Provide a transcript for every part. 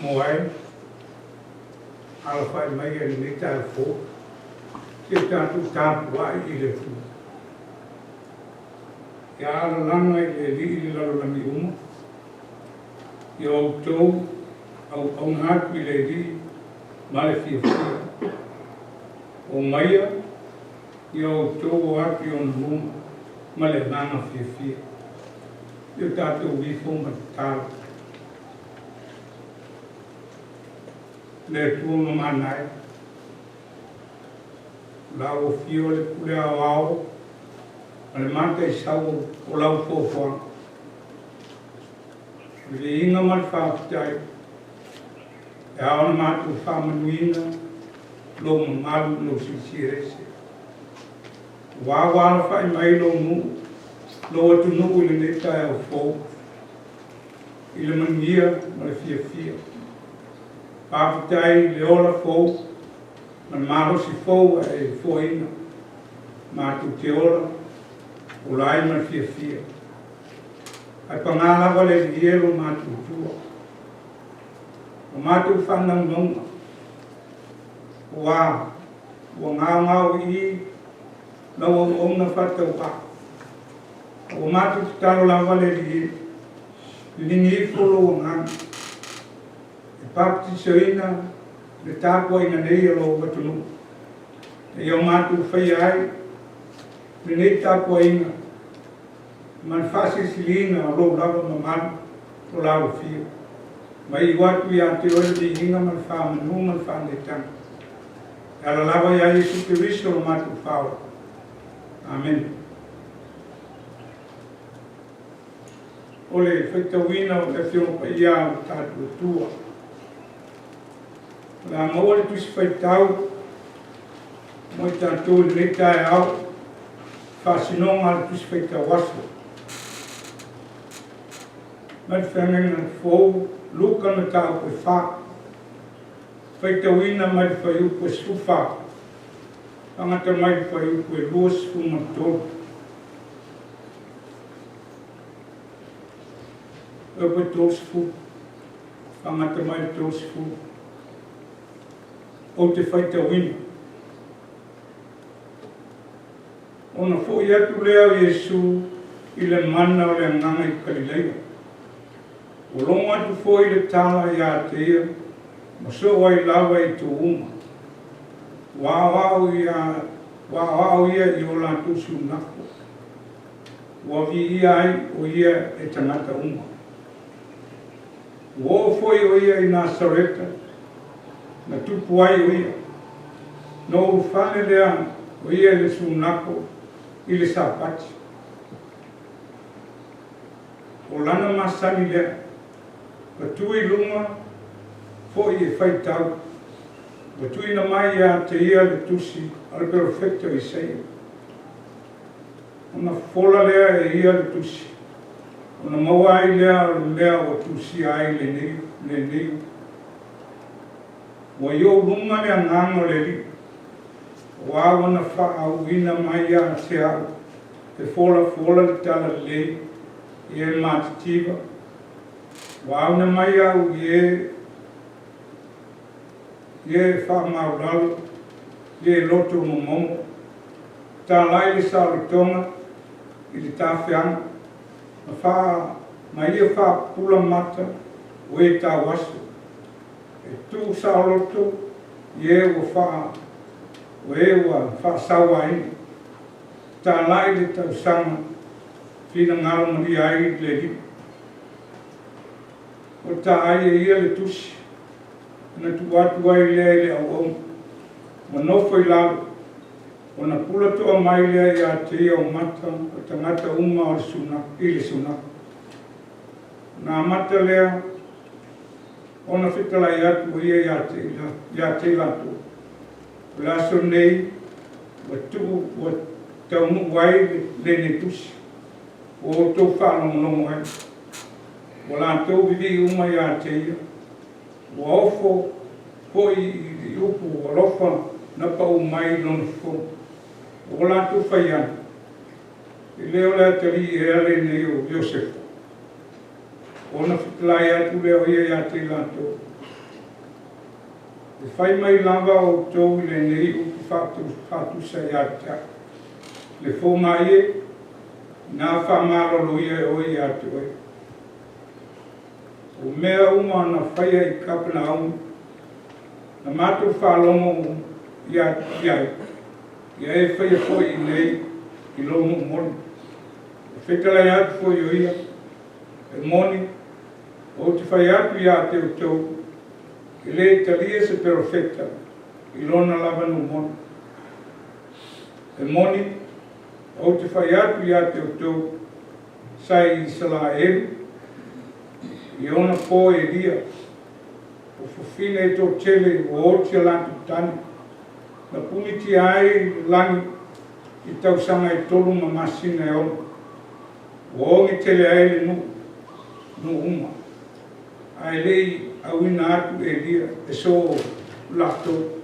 Moai, alafai mai e lenei taeao fou, se i tatou tapuai i le Atua. Ia alalaga i le Alii le lalolagi uma, ia outou auauna atu i le Alii ma le fiafia. Omaia, ia outou o atu i ona luma ma le agaga fiafia. Ia tatou ifo ma tatalo. Le Atua mamana e, o la ua fio le pule aoao ma le mataisau o lau foafoaga. O le viiga ma le faafetai e ao ona matou faamanuina lou mamalu i lou silisili ese. Ua ua alafai mai lou nuu, lou atunuu i lenei taeao fou, i le manuia ma le fiafia. Faafetai i le ola fou ma le malosi fou ua e foaina, matou te ola, ola ai ma le fiafia. Ae paga lava le Alii e lo matou Atua. O matou faanaunauga, ua ua gaogao i i lau auauna faatauvaa. A ua matou tatalo lava le Alii e, liligi ifo lou agaga e papatisoina le tapuaiga nei a lou atunuu, ina ia o matou faia ai lenei tapuaiga ma le faasilisiliina o lou lava mamalu o lau afio. Ma iu atu ia te oe le viiga ma le faamanu ma le faaneetaga. E ala lava ia Iesu Keriso lo matou Faaola. Amene. O le faitauina o le Afioga Paia a lo tatou Atua. O le a maua le Tusi Faitau mo i tatou i lenei taeao, faasinoga a le Tusi Faitau Aso. Mai le Feagaiga Fou, Luka mataupu e 4. Faitauina mai le fuaiupu e 14, faagata mai le fuaiupu e 23. Fuaiupu e 30, faagata mai le 30. Ou te faitauina. Ona foi atu lea o Iesu i le mana o le Agaga i Kalilaia. Ua logo atu foi le tala ia te ia ma soo ai lava i itu uma. Ua aoao ia, ua aoao ia i o latou siunako. Ua viia ai o ia e tagata uma. Ua oo foi o ia i Nasareta, na tupu ai o ia. Na ulufale lea o ia i le sunako i le Sapati. O lana masani lea, ua tu i luga foi e faitau, ua tuuina mai ia te ia le tusi a le perofeta o Isaia. Ona fofola lea e ia le tusi, ona maua ai lea o le mea ua tusia ai lenei, lenei. Ua i ou luga le agaga o le Alii, aua ua na faaauuina mai ia te au e folafola le talalelei i e matitiva. Ua auna mai au i e i e faamaulalo, i e loto momomo, talai le saolotoga i le tafeaga, ma faa ma ia faapupula mata o e tauaso, e tuu saoloto i e ua faa o e ua faasauaina, talai le tausaga finagalo malia ai le Alii. Ua ta ai e ia le tusi, ona tuu atu ai lea i le auauna, ua nofo i lalo, ona pula toa mai lea ia te ia o mata o tagata uma o le i le sunato. Ona amata lea Ona fetalai atu o ia ia te i latou, O le aso lenei ua tuu ua taunuu ai lenei tusi ua outou faalogologo ai. Ua latou vivii uma ia te ia, ua ofo foi i upu alofa na paū mai i lona fofoga. Ua latou fai atu, E le o le atalii ea lenei o Iosefa? Ona fetalai atu lea o ia ia te i latou, E fai mai lava outou i lenei upu faatusa ia te a'u, Le fomai e, ina faamalolo ia oe ia te oe. O mea uma na faia i Kapenaumu, na matou faalogo i ai, ia e faia foi i inei i lou nuu moni. Ua fetalai atu foi o ia, E moni, ou te fai atu ia te outou, e lē talia se perofeta i lona lava nuu moni. E moni, ou te fai atu ia te outou, sa i Isalaelu i ona po o Elia, o fafine e toatele ua oti a latou tane, na punitia ai le lagi i tausaga e tolu ma masina e ono, ua ogi tele ai le nuu, nuu uma, ae le i auina atu Elia e so latou,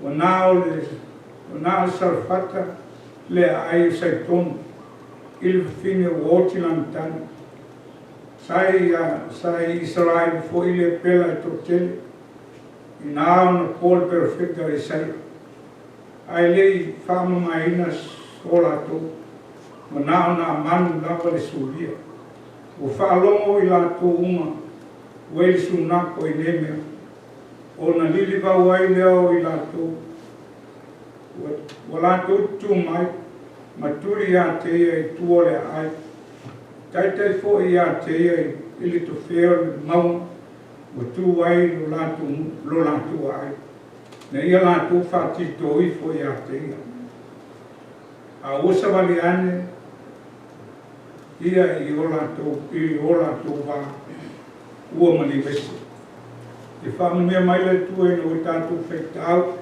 ua na o le Sarefata le aai o Saitonu i le fafine ua oti lana tane. Sa i Isaraelu foi le pela e toatele, i na ona po le perofeta o Isaia, ae le i faamamaina so latou, ua na o Naamanu lava le Suria. Ua faalogo i latou uma ua i le sunato i nei mea, ona lilivau ai lea o i latou, ua latou tutu mai, ma tuli ia te ia i tua o le aai, taitai foi ia te ia i le tofea o le mauga ua tu ai lo latou aai, ina ia latou faatito ifo ia te ia. A ua savali ane ia i o latou va, ua maliu ese. Ia faamanuia mai le Atua ina ua tatou faitau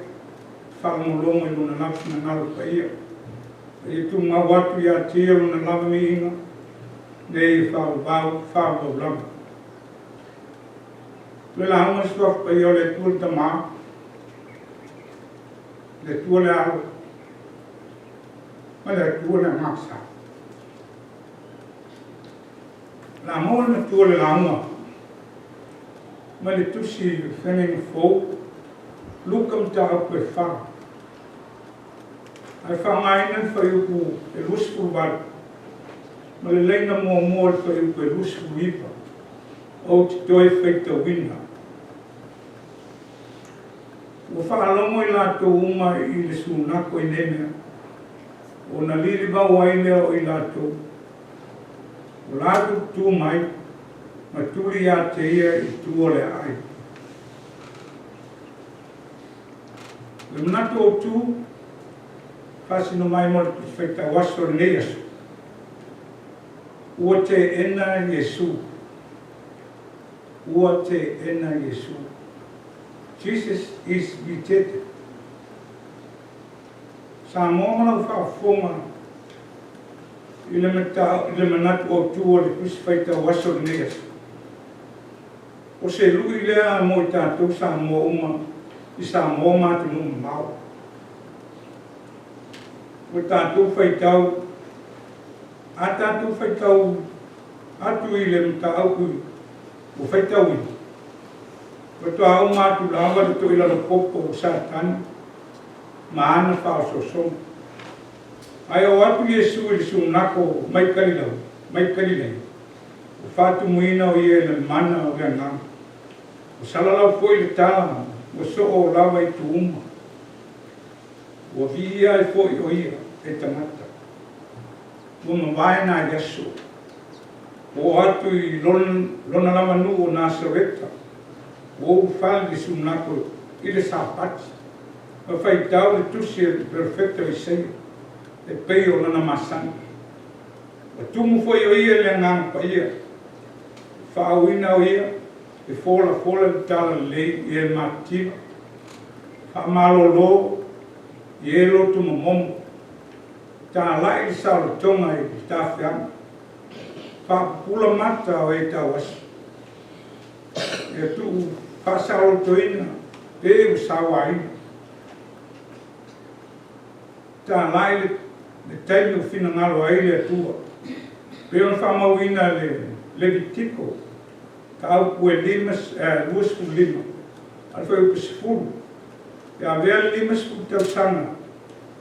faalogologo i Lona lava finagalo paia. A ia tumau atu ia te Ia Lona lava viiga, nei e faavavau, faavavau lava. O le lauga i le Suafa Paia o le Atua le Tama, le Atua le Alo, ma le Atua le Agaga Sa. O le a maua le matua o le lauga mai le tusi i le Feagaiga Fou, Luka mataupu e 4. Ae faaaogaina le fuaiupu e 28 ma le laina muamua o le fuaiupu e 29 ou te toe faitauina. Ua faalogo i latou uma i le sunako i nei mea, ona lilivau ai lea o i latou, ua latou tutu mai ma tuli ia te ia i tua o le aai. O le manatu autu, faasino mai mo le Tusi Faitau Aso o lenei aso, Ua teena Iesu. Ua teena Iesu. Jesus is rejected. Samoa ma lau faafofoga i le i le manatu autu o le Tusi Faitau Aso o lenei aso. O se lui lea mo i tatou Samoa uma i Samoa ma atunuu mamao. Ua tatou faitau, a tatou faitau atu i le mataupu ua faitauina, faatoa uma atu lava le toilalo popo o Satani ma ana faaosoosoga. Ae oo atu Iesu i le sunako mai Kalilau, mai Kalilei, ua faatumuina o ia i le mana o le Agaga. Ua salalau foi le tala ua soo lava i itu uma. Ua viia ai foi o ia e tagata. Ua mavae nai aso, ua oo atu i lona lava nuu o Nasareta, ua ulufale le sunako i le Sapati, ma faitau le tusi a le perofeta o Isaia, e pei o lana masani. Ua tumu foi o ia i le Agaga Paia, ua faaauina o ia. E folafola le talalelei i e matitiva, faamalolo i e loto momomo, talai le saolotoga i le tafeaga, faapupula mata o e tauaso, ia tuu faasaolotoina e ua sauaina, talai le taimi ua finagalo ai le Atua. E pei ona faamauina i le Levitiko mataupu e 25 a o le fuaiupu 10, e avea le 50 tausaga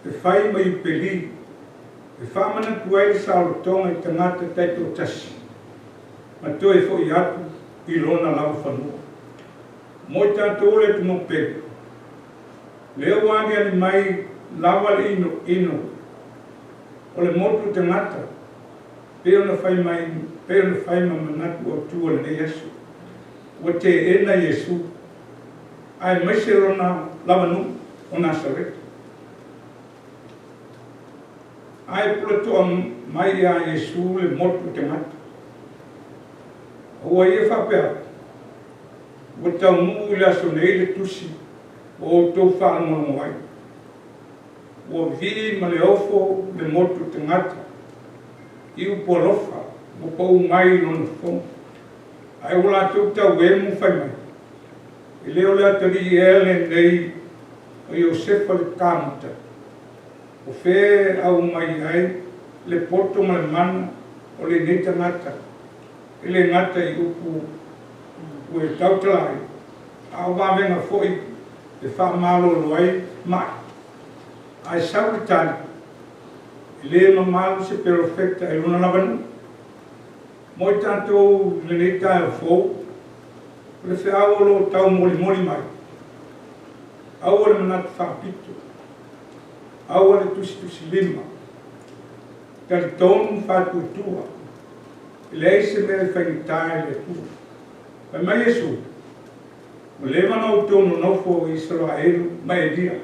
e fai ma Iupeli e faamanatu ai le saolotoga i tagata taitoatasi ma toe foi atu i lona lava fanua. Mo i tatou le atunuu pele, lea ua aliali mai lava le inoino o le motu tagata pei ona fai mai pei ona fai ma manatu autu o lenei aso. Ua teena Iesu, aemaise lona lava nuu o Nasareta. Ae pulatoa mai ia Iesu le motu tagata. A ua ia faapea atu, Ua taunuu i le aso nei le tusi ua outou faalogologo ai. Ua vivii ma le ofo le motu tagata i upu alofa ua pau mai i lona fofoga. Ae ua latou tauemu fai mai, E le o le atalii ea lenei o Iosefa le kamuta? O fea e aumai ai le poto ma le mana o lenei tagata e le gata i upu ua e tautala ai, a o vavega foi e faamalolo ai ma'i? Ae sau le tali, E le mamalu se perofeta i lona lava nuu. Mo i tatou i lenei taeao fou, o le feau o lo o taumolimoli mai, aua le manatu faapito, aua le tusitusilima, talitonu ma faatuatua, e leai se mea e faigata i le Atua. Fai mai Iesu, Ua leva ona outou nonofo i Isaraelu ma Elia,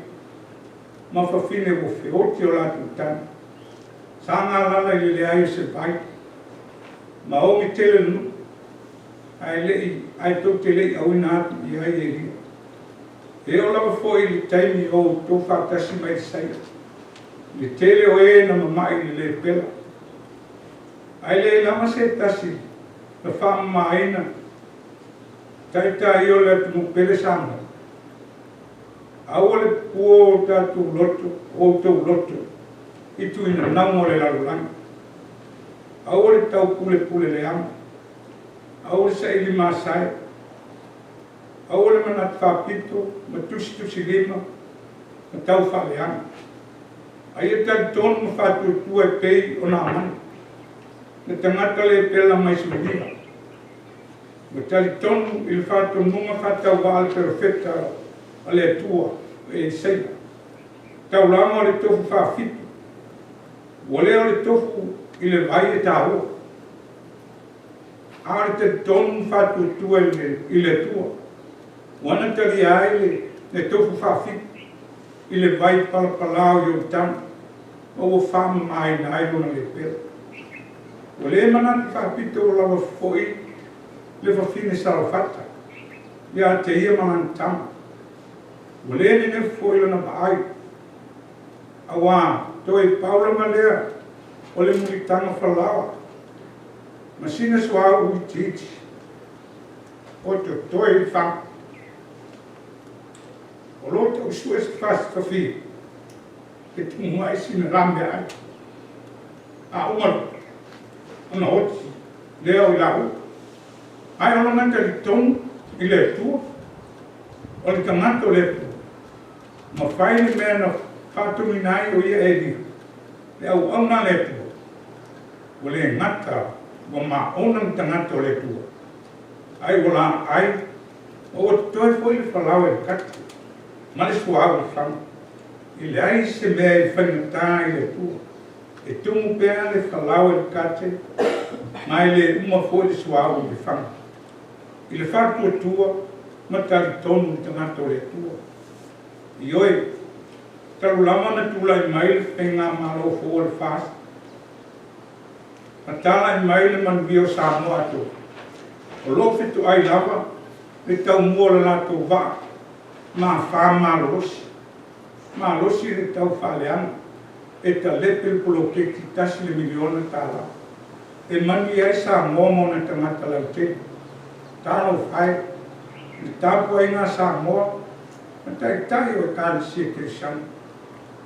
ma fafine ua feoti o latou tagi, sa galala i le leai o se vai, ma oge tele le nuu, ae le i, ae tou te le i auina atu i ai Elia. E oo lava foi i le taimi o outou faatasi ma Elisaia, i le tele o e na mama'i i le lepela, ae leai lava se tasi na faamamaina taitai o le atunuu pele Samoa. Aua le pupuo o tatou loto, o outou loto i tuinanauga o le lalolagi. Aua le taupulepule leaga. Aua le saili masae. Aua le manatu faapito ma tusitusilima ma taufaaleaga. A ia talitonu ma faatuatua e pei o Naamani, le tagata lepela mai Suria. Ua talitonu i le faatonuga faatauvaa a le perofeta a le Atua, o Elisaia, taulaga o le tofu faafitu, ua le o le tofu i le vai e taua, a o le talitonu ma faatuatua i le Atua, ua na talia ai le tofu faafitu i le vai palapala o Ioritana, ma ua faamamaina ai lona lepela. Ua le manatu faapito lava foi le fafine Sarafata ia te ia ma lana tama. Ua le nenefu foi lana vaai, auā toe pau lava lea o le mulitaga falaoa ma sina suauu itiiti o totoe i le faga. O lo o tau sue se fafine e tumu ai sina lameaai, a uma loa ona oti lea o i laua. Ae o lona talitonu i le Atua, o le tagata o le Atua, ma fai le mea na faatonuina ai o ia e Elia, le auauna a le Atua, ua le gata ua maona le tagata o le Atua, ae ua laai ma ua totoe foi le falaoa i le kate ma le suauu i le faga. E leai se mea e faigata i le Atua. E tumu pea le falaoa i le kate, ma e le uma foi le suauu i le faga. I le faatuatua ma talitonu le tagata o le Atua. Ioe, talu lava ona tulai mai le Faigamalo fou a le FAST, ma talai mai le manuia o Samoa atoa, o lo o fetoai lava Le taumua o le latou vaa mafā ma malolosi, malosi le tau faaleaga e talepe le poloketi $1 le miliona e manuia ai Samoa ma ona tagata lautele. Talofa e i le tapuaiga a Samoa ma Taitai o Ekalesia Kerisiano,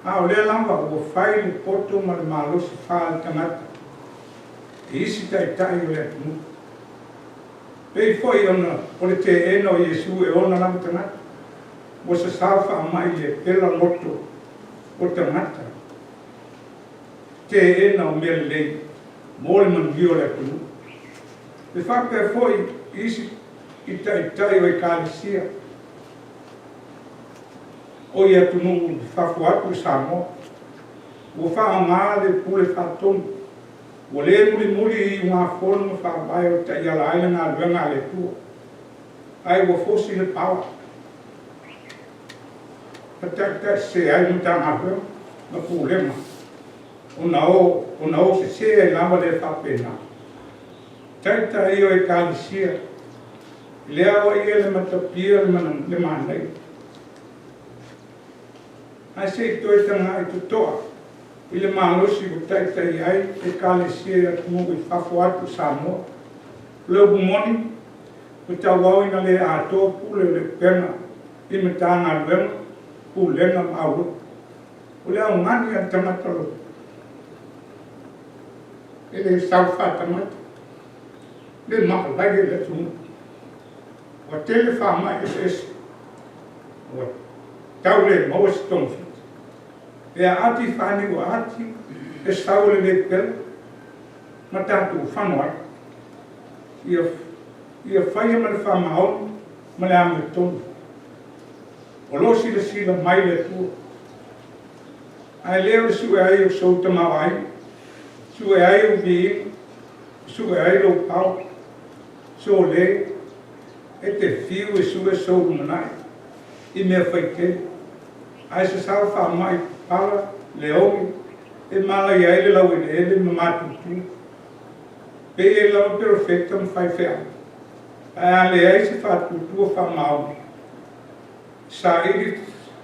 a o lea lava ua fai le poto ma le malosi faale-tagata e isi Taitai o le atunuu. Pei foi ona o le teena o Iesu e ona lava tagata, ua sasao faamai le pela loto o tagata, teena o mea lelei mo le manuia o le atunuu. E faapea foi i isi i Taitai o Ekalesia o i atunuu i fafo atu o Samoa, ua faaaoga le Pule Faatonu, ua le mulimuli i iugafono ma faavae o taiala ai le galuega a le Atua, ae ua fosi le paoa ma taitaisese ai Matagaluega ma Pulega ona o sese ai lava lea faapena. Taitai o Ekalesia, e le aoaia e le matapia le manaia, ae se i toe tagai totoa i le malosi ua taitai ai Ekalesia i atunuu i fafo atu o Samoa. O le upu moni, ua tauau ina le atoa pule o le upega i Matagaluega, Pulega ma aulotu. O le augani a le tagata loto, e le sau faatagata le maalaea i le atunuu. Ua tele faamai eseese ua tau le maua se togafiti. Pe a ati faaniuaati le sau o le le pela ma tatou fano ai, ia faia ma le faamaoni ma le amiotonu. O lo o silasila mai le Atua, ae le o le sue ai o sou tamaoaiga, sue ai ou viiga, sue ai lou power. Sole, e te fiu e sue sou lumanai i mea faitele, ae sasao faamai papala le oge e malaia ai le laueleele ma matutu. Pei ai lava perofeta ma faifeau, ae a leai se faatuatua faamaoni, fesaili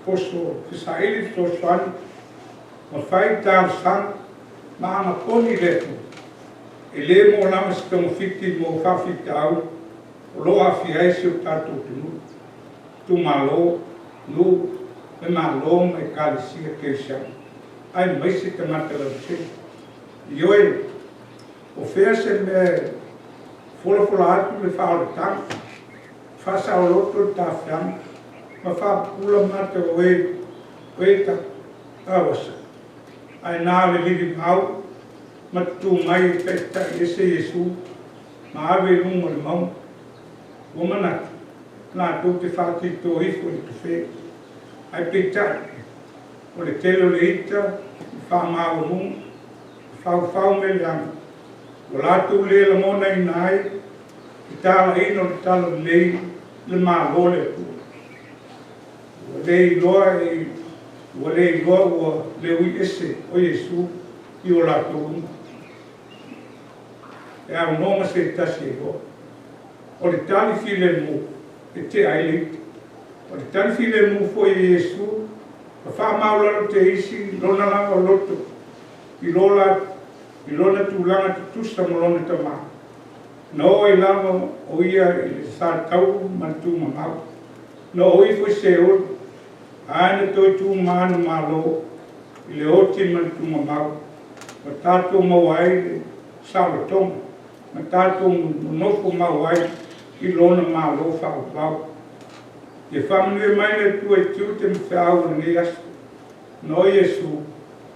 fesoasoani ma fai talosaga ma agaponi i le Atua, e le maua lava se togafiti mo faafitauli o lo o aafia ai si o tatou atunuu, itumalo, nuu, le Malo ma Ekalesia Kerisiano, aemaise tagata lautele. Ioe, o fea se mea e folafola atu le faaolataga, faasaoloto le tafiaga, ma faapupula mata o e tauasa, ae na o le lilimau ma tutu mai e taitaiese Iesu ma ave i luga o le mauga. Ua manatu latou te faatito ifo i le tofe, ae peitai, o le tele o le ita ma faamaualuga, ma faufau mea leaga, ua latou le lagonaina ai le talaiina o le talalelei i le Malo o le Atua. Ua le iloa ua le iloa ua le ui ese o Iesu i o latou luma. E aunoa ma se tasi e iloa. O le tali filemu e tea ai le ita. O le tali filemu foi a Iesu na faamaualalo te isi lona lava loto i lona tulaga tutusa ma lona Tamā. Na oo ai lava o ia i le satauro ma le tumamau. Na oo ifo i Seoli, ae na toe tu manumalo i le oti ma le tumamau, ua tatou maua ai le saolotoga, ma tatou nonofo mau ai i lona Malo faavavau. Ia faamanuia mai le Atua i tiute ma feau o lenei aso. Ona o Iesu.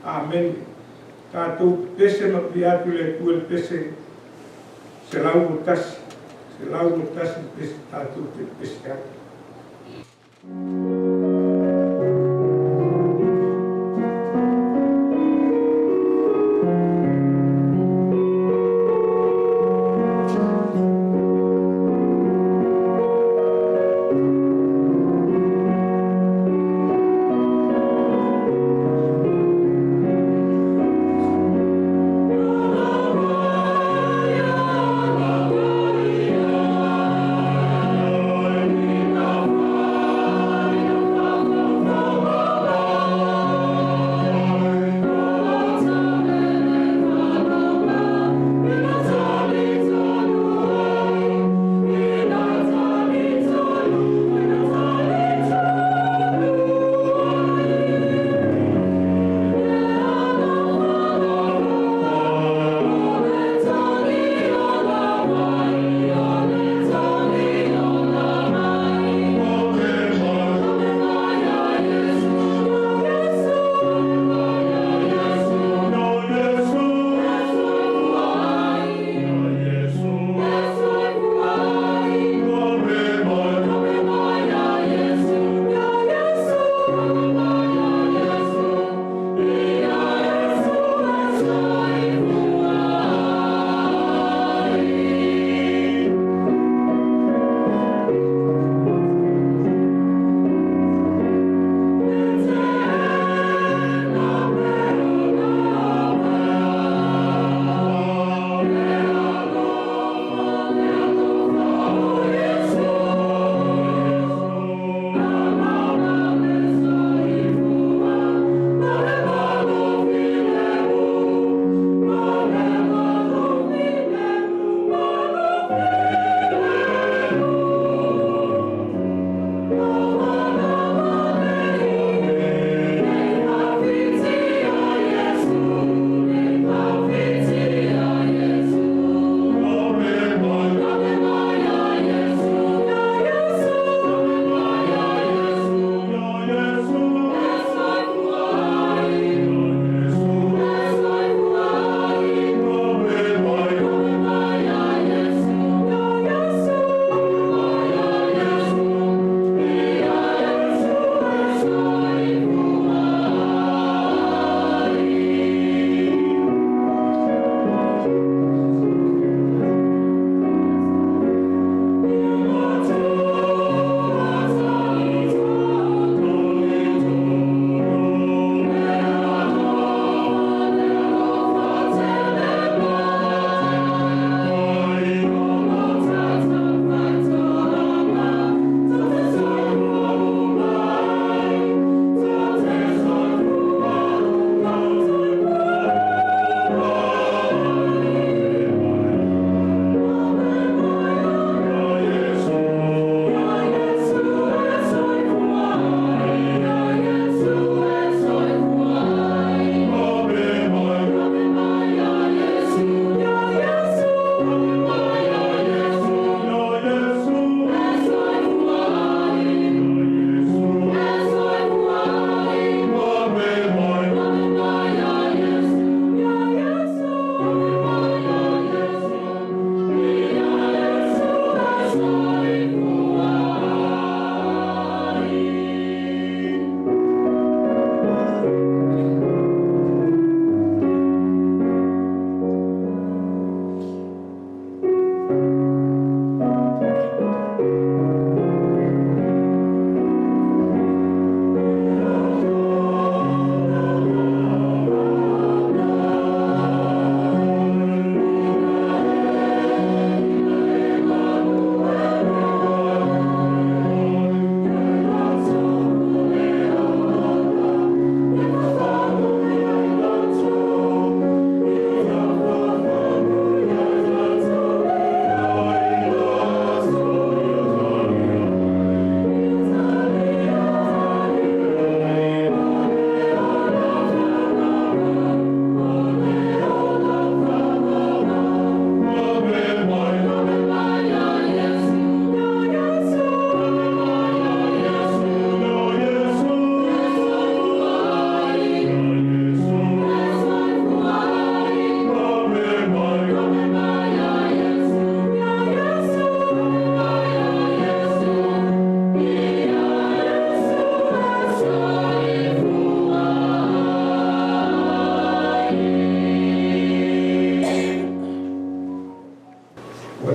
Amene. Tatou pepese ma pipii atu i le Atua i le pese 121, 121 pese tatou te pepese ai.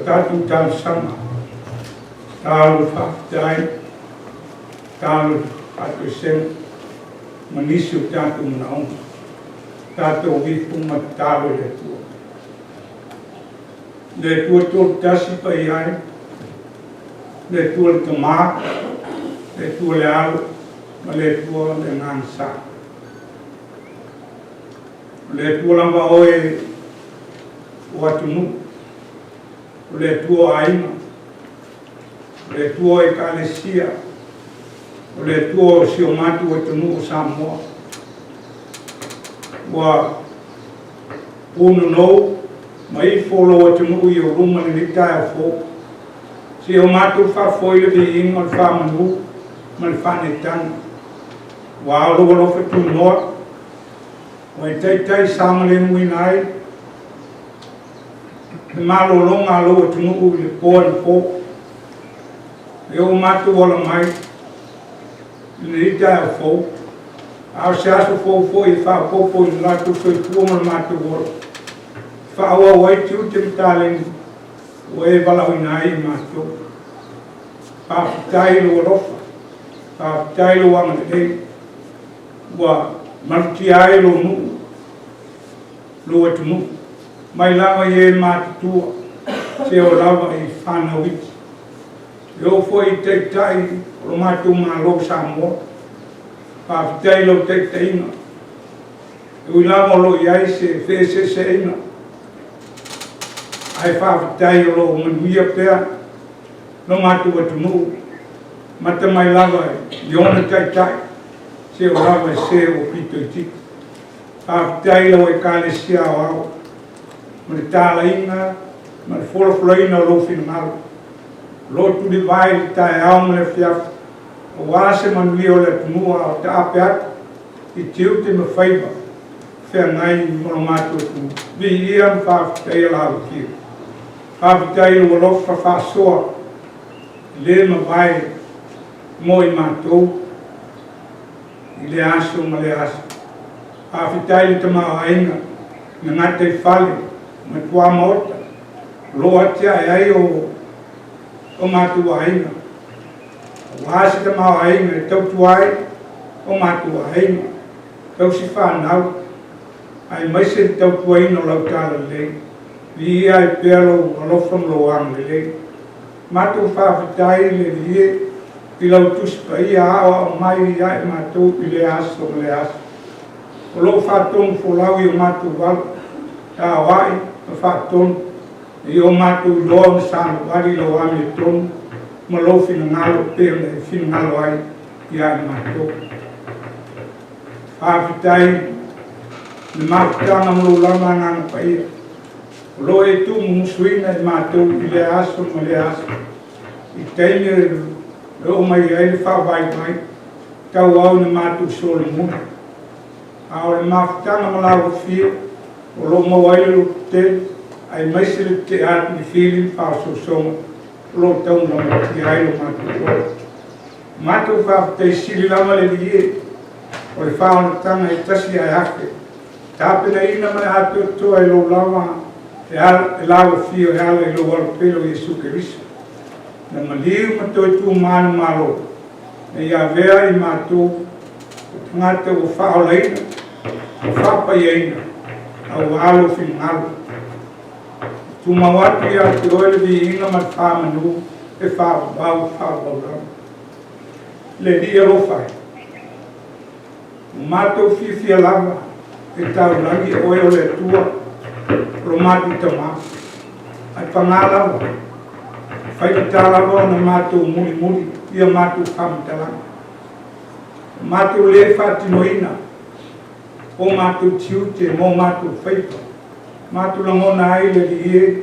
tatou talosaga, tatalo faafetai, tatalo faatoesega ma nisi o tatou manaoga. Tatou ifo ma tatalo i le Atua. Le Atua Toatasi Paia e, le Atua le Tama, le Atua le Alo, ma le Atua le Agaga Sa. O le Atua lava Oe o atunuu, o le Atua o aiga, o le Atua o Ekalesia, o le Atua o si o matou atunuu o Samoa. Ua punonou ma ifo lou atunuu i ou luma i lenei taeao fou. Seia o matou faafoi le viiga o le faamanu ma le faaneetaga. Ua ao lou alofa tunoa, ua e taitai saogalemuina ai le malologa a lou atunuu i le po anapo. E oo matou ola mai i lenei taeao fou, a o se aso fou foi e faaopoopo i lo latou soifua ma lo matou ola, e faaauau ai tiute ma taleni ua e valaauina ai i matou. Faafetai i lou alofa, faafetai i lou agalelei ua malutia ai lou nuu, lou atunuu, mai lava i e matutua seia oo lava i fanau iti. E oo foi i Taitai o lo matou Malo o Samoa, faafetai i lau taitaiga, e ui lava o lo o i ai se feeseeseaiga, ae faafetai o lo o manuia pea lo matou atunuu, amata mai lava i ona Taitai seia oo lava i se ua pito itiiti. Faafetai i lau Ekalesia Aoao mo le talaiga ma le folafolaina o lou finagalo. O lo o tulivae i le taeao ma le afiafi aua se manuia o le atunuu a o taape atu i tiute ma faiva feagai ma lo matou atunuu. Viia ma faafetaia lau Afioga. Faafetai i lou alofa faasoa e le mavae mo i matou i lea aso ma lea aso. Faafetai i le tamaoaiga na gataifale ma tuamaota o lo o atiae ai o matou aiga, aua se tamaoaiga e tautua ai o matou aiga, tausi fanau, aemaise le tautuaina o lau talalelei. Viia ai pea lou alofa ma lou agalelei. Matou faafetai i le Alii e i lau Tusi Paia aoao mai ia i matou i lea aso ma lea aso. O lo o faatonufolau i o matou ala, aoai ma faatonu, ina ia o matou iloa ona savavali i lau amiotonu ma lou finagalo e pei ona e finagalo ai ia i matou. Faafetai i le mafutaga ma lou lava Agaga Paia o lo o e tuumumusuina i matou i lea aso ma lea aso, i taimi e oo mai ai le faavaivai, tauau ina matou solomuli. A o le mafutaga ma lau Afio o lo o maua ai le lototele aemaise le tetee atu i fili ma faaosoosoga o lo o taulamatia ai lo matou ola. Matou faafetai sili lava le Alii e, o le faaolataga e tasi ae afe, tapenaina ma le atoatoa e lou lava e lau Afio e ala i lou Alopele o Iesu Keriso, na maliu ma toe tumanumalo, ina ia avea i matou o tagata ua faaolaina, ua faapaiaina, aua lou finagalo. E tumau atu ia te oe le viiga ma le faamanu e faavavau faavavau lava. Le Alii alofa e, ua matou fiafia lava e taulagi o oe o le Atua o lo matou Tama, ae pagā lava, e faigata lava ona matou mulimuli i a matou faamatalaga. Ua matou le faatinoina o matou tiute ma o matou faiva, matou lagona ai le Alii e,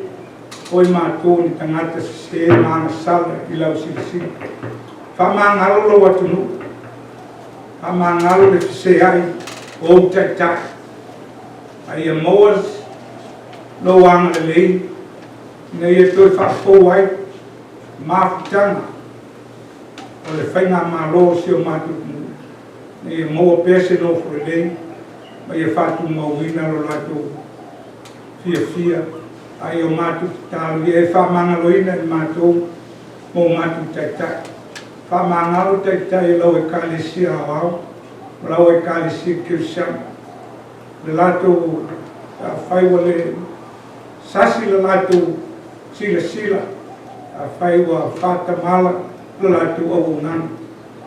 o i matou ni tagata sese ma agasala i lau silasila. Faamagalo lou atunuu, faamagalo le feseai o ou taitai, a ia maua lou agalelei ina ia toe faafou ai mafutaga o le faigamalo o si o matou atunuu, ina ia maua pea se nofo lelei ma ia faatumauina lo latou fiafia. A ia o matou tatalo ia e faamagaloina i matou ma o matou taitai. Faamagalo taitai o lau Ekalesia Aoao ma lau Ekalesia Kerisiano. Le latou afai ua le sasi le latou silasila, afai ua faatamala le latou auaunaga,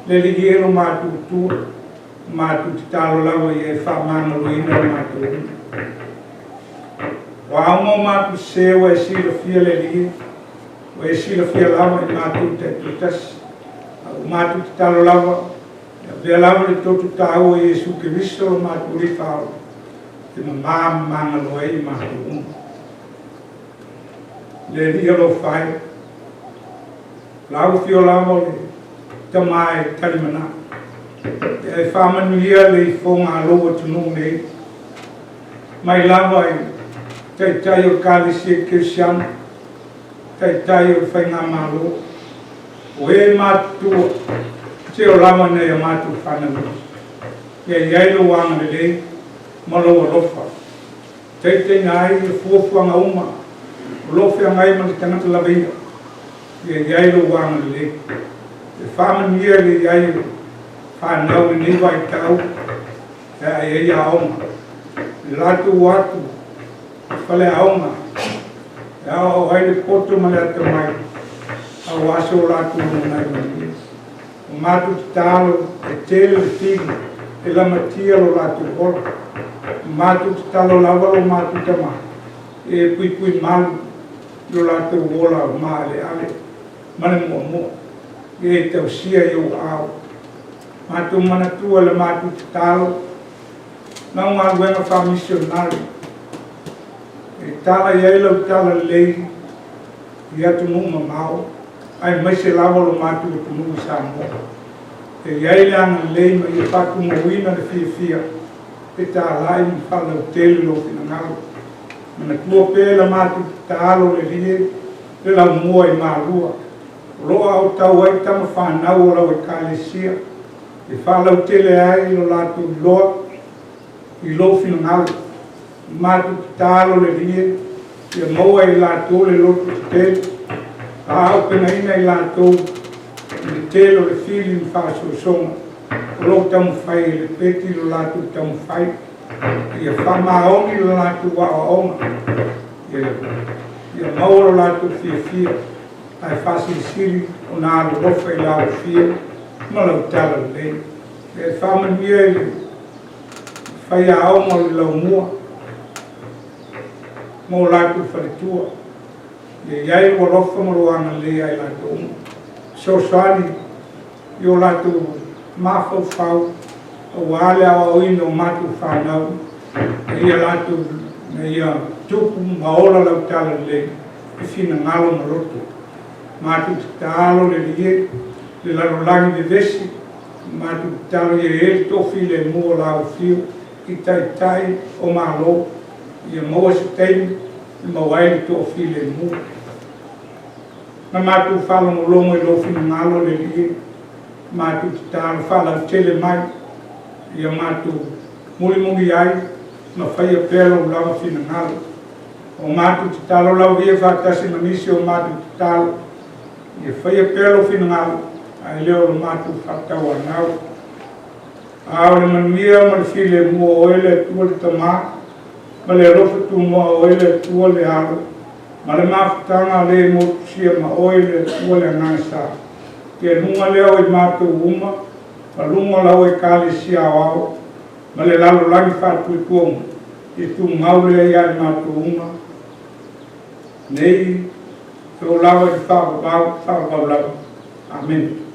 le Alii e lo matou Atua, matou tatalo lava ia e faamagaloina i matou uma. O a uma o matou sese ua e silafia le Alii, ua e silafia lava i matou taitoatasi. A ua matou tatalo lava, e avea lava le toto taua o Iesu Keriso lo matou Alii Faaola, e mama ma magalo ai i matou uma. Le Alii alofa e, o lau afio lava o le tama e talimanao. Ia e faamanuia le ifoga a lou atunuu nei, mai lava i taitai o Ekalesia Kerisiano, taitai o le faigamalo, o e matutua, seia oo lava i nai a matou fanau iti. Ia i ai lou agalelei ma lou alofa, taitaiina ai ia fuafuaga uma o lo o feagai ma le tagata lava ia. Ia i ai lou agalelei, e faamanuia le i ai o fanau i lenei vaitau e ae ai aoga, i le latou o atu i faleaoga e aoao ai le poto ma le atamai aua so latou lumanai manuia. O matou tatalo e tele le fili e lamatia lo latou ola. O matou tatalo lava lo matou Tama e puipui malu i lo latou ola maaleale ma le muamua ia e tausia i ou aao. Matou manatua i le matou tatalo lau galuega faamisionare e tala i ai lau talalelei i atunuu mamao aemaise lava lo matou atunuu i Samoa. E i ai le agalelei ma ia faatumauina le fiafia e talai ma faalautele lou finagalo. Manatua pea le matou tatalo le Alii e, le laumua i Malua o lo o aotau ai tama fanau o lau Ekalesia e faalautele ai lo latou iloa i lou finagalo. Matou tatalo le Alii e, ia maua e i latou le loto tetele, faaauupegaina i latou i le tele o le fili ma faasoasoga o lo o taumafai e lepeti lo latou taumafai, ia faamaoni lo latou aoaoga, ia maua lo latou fiafia ae faasilisili ona alolofa i lau afio ma lau talalelei. Ia e faamanuia i le faiaoga o le laumua ma o latou faletua. Ia i ai lou alofa ma lou agalelei ia i latou uma. Fesoasoani i o latou mafaufau aua le aoaoina o matou fanau ina ia latou ina ia tupu ma ola lau talalelei i finagalo ma loto. Matou tatalo le Alii e, le lalolagi vevesi, matou tatalo ia e le toafilemu o lau afio i taitai o Malo, ia maua se taimi e maua ai le toafilemu. Na matou faalogologo i lou finagalo le Alii e, matou tatalo faalautele mai ia matou mulimuli ai ma faia pea lou lava finagalo. O matou tatalo lava ia faatasi ma nisi o matou tatalo ia faia pea lou finagalo ae le o lo matou faatauanau. A o le manuia ma le filemu o oe le Atua le Tama, ma le alofa tumoa o oe le Atua le Alo, ma le mafutaga a le motusia ma oe le Atua le Agaga Sa, ia luga lea o i matou uma, ma luga o lau Ekalesia aoao, ma le lalolagi faatuatua uma, ia tumau lea ia i matou uma, nei e oo lava i le faavavau, faavavau lava. Amene.